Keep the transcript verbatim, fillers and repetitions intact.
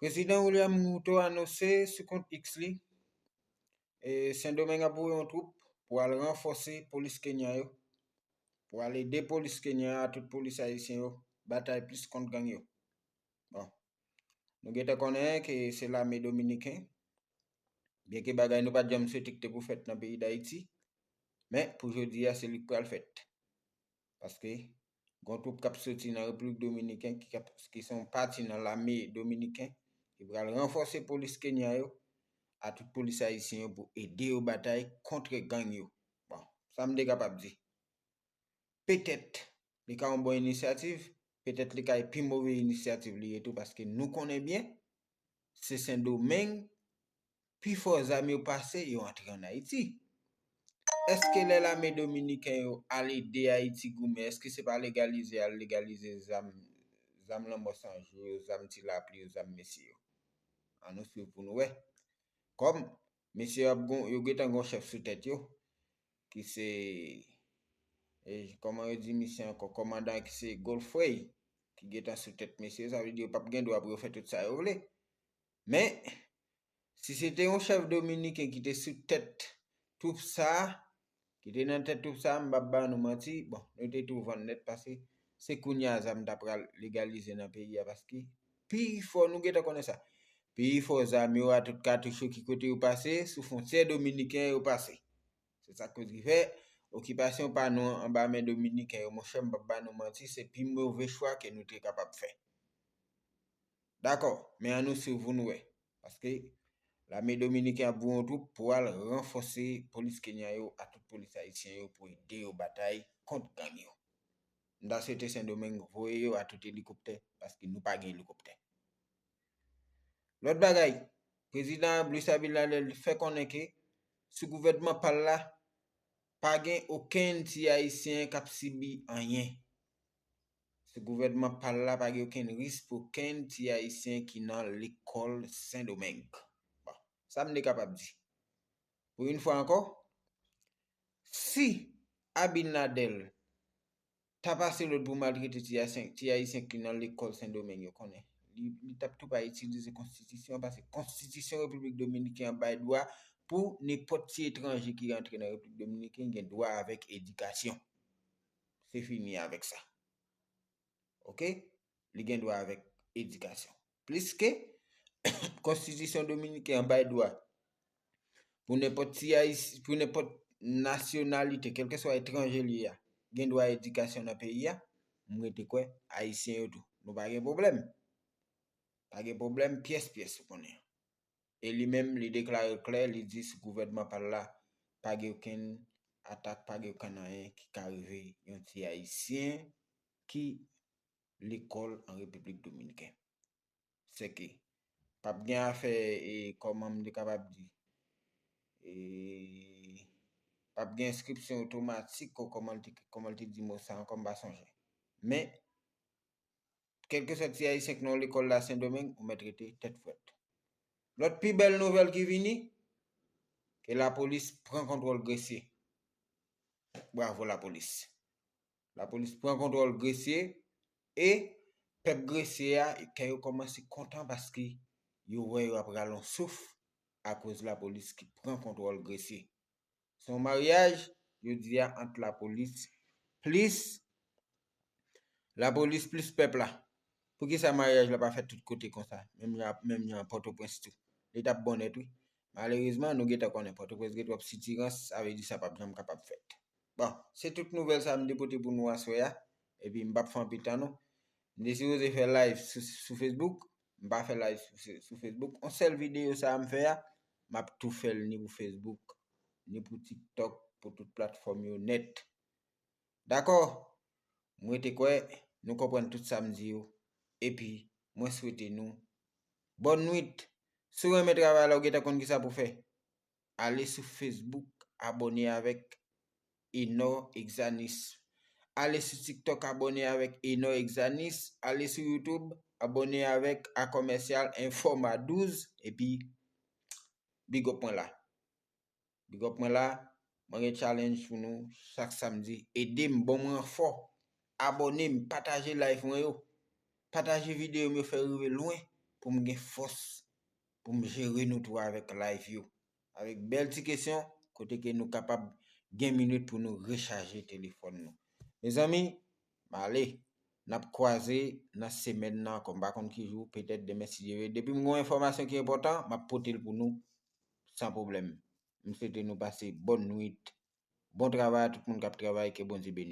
Prezidan William Ruto anonse sou kont X li, e, Sendomeng ap voye yon twoup pou al ranfòse polis Kenya yo, pou al ede polis Kenya a, tout polis ayisyen yo, batay plis kont gang yo. Bon, nou gentan konnen ke se lame dominiken, byenke bagay nou pa t janm swete ki te pou fèt nan peyi Dayiti, men pou jodi a, se li k pral fèt. Paske gon twoup k ap soti nan Repiblik Dominiken, ki, k ap, ki se yon pati nan lame dominiken, ki pral ranfòse polis Kenya yo, a tout polis ayisyen yo pou ede yo batay kont gang yo. Bon, sa m te kapab di. Petèt, li ka yon bon inisyativ, petèt li ka pi move inisyativ li ye tou, paske nou konnen byen, se Sendomeng, pi fò zam yo pase, yo antre ann Ayiti. Èske lè lame dominiken yo al ede Ayiti goumen, èske se pa legalize, al legalize zam, zam lanmò san jou yo, zam ti lapli yo, zam mesye yo? Ann nou swiv pou nou wè. Kòm mesye yo ap gon, yo gentan gon chèf sou tèt yo, ki se, e, kòman yo di misye ankò, kòmandan ki se Godfrey, ki gentan sou tèt mesye yo, sa vle di yo p ap gen dwa pou yo fè tout sa yo vle. Men, si se te yon chèf dominiken ki te sou tèt twoup sa a, ki te nan tèt twoup sa a, m p ap ba nou manti, bon, nou te tou vann nèt paske se kounye a zam ta pral legalize nan peyi a, paske pi fò, nou gentan konnen sa, pi fò zam yo a, tout katouch yo, ki kote yo pase, sou fwontyè dominiken yo pase. Se sa k koz ki fè okipasyon pa nou an anba men dominiken yo, monchè, m p ap ba nou manti, se pi move chwa ke nou te kapab fè. Dakò, men ann nou swiv pou nou wè. Paske lame dominiken ap voye yon twoup pou al ranfòse polis Kenya yo a tout polis ayisyen yo pou ede yo batay kont gang yo. M ta swete Sendomeng voye yo a tout elikoptè, paske nou pa gen elikoptè. Lòt bagay, prezidan Luis Abinader fè konnen ke sou gouvènman pa l la, pa gen okenn ti ayisyen k ap sibi anyen. Sou gouvènman pa l la, pa gen okenn risk pou okenn ti ayisyen ki nan lekòl Sendomeng. Bon, sa m te kapab di. Pou yon fwa ankò, si Abinader ta pase lòd pou maltrete ti ayisyen, ti ayisyen ki nan lekòl Sendomeng yo, konnen li, li t ap tou pa itilize konstitisyon an, paske konstitisyon Repiblik Dominiken an bay dwa pou nenpòt ti etranje ki rantre nan Repiblik Dominiken gen dwa avèk edikasyon. Se fini avèk sa. Oke? Li gen dwa avèk edikasyon. Pliske konstitisyon dominiken an bay dwa pou nenpòt ti ayis-, pou nenpòt nasyonalite, kèlkeswa etranje li ye a, gen dwa edikasyon nan peyi a, m rete kwè ayisyen yo tou. Nou pa gen pwoblèm. Pa gen pwoblèm pyès pyès, ou konnen. E li menm, li deklare klè, li di sou gouvènman pa l la, pa gen okenn atak, pa gen okenn anyen ki ka rive yon ti ayisyen ki lekòl an Repiblik Dominiken. Sèke p ap gen afè, e, kòman m te kapab di, e, p ap gen enskripsyon otomatik, kò-, kòman l te, kòman l te di mo sa ankò, m pa sonje. Men, kèlkeswa ti ayisyen ki nan lekòl la Sendomeng, ou mèt rete tèt frèt. Lòt pi bèl nouvèl ki vini, ke lapolis pran kontwòl Gresye. Bravo lapolis. Lapolis pran kontwòl Gresye e pèp Gresye a, kè yo kòmanse kontan paske yo wè yo ap rale yon souf akoz lapolis ki pran kontwòl Gresye. Se yon maryaj, yo di a, ant lapolis plis, lapolis plis pèp la. Poukisa maryaj la pa fèt tout kote konsa? Menm jan, menm jan Pòtoprens tou. Li t ap bon nèt, wi. Malerezman, nou gentan konnen Pòtoprens gen twòp sitirans, sa vle di sa p ap janm kapab fèt. Bon, se tout nouvèl sa m te pote pou nou aswè a. Epi m p ap fè anpil tan non. M te sipoze fè live sou, sou Facebook. M pa fè live sou, sou Facebook. On sèl videyo sa a m fè a, m ap tou fè l ni pou Facebook, ni pou TikTok, pou tout platfòm yo nèt. Dakò? Mwen te kwè nou konprann tout sa m di yo. Epi, mwen swete nou bòn nwit. Si w renmen travay la, ou gentan konn kisa pou fè. Ale sou Facebook, abòne avèk Enor Exanis. Ale sou TikTok, abòne avèk Enor Exanis. Ale sou YouTube, abòne avèk A Commercial Informa douz. Epi, big up mwen la. Big up mwen la. Mwen gen challenge pou nou chak samdi. Ede m, ban m ranfò. Abòne m, pataje live mwen yo. Pataje videyo m yo, fè rive lwen. pou m gen fòs pou m jere nou tou avèk live yo. Avèk bèl ti kesyon, kote ke nou kapab gen minit pou nou rechaje telefòn nou. Mezanmi, m ale. N ap kwaze nan semèn nan ankò. M pa konn ki jou, petèt demen si Dye vle. Depi m gen yon enfòmasyon ki enpòtan, m ap pote l pou nou san pwoblèm. M swete nou pase bòn nwit. Bon travay a tout moun k ap travay, ke Bondye beni nou.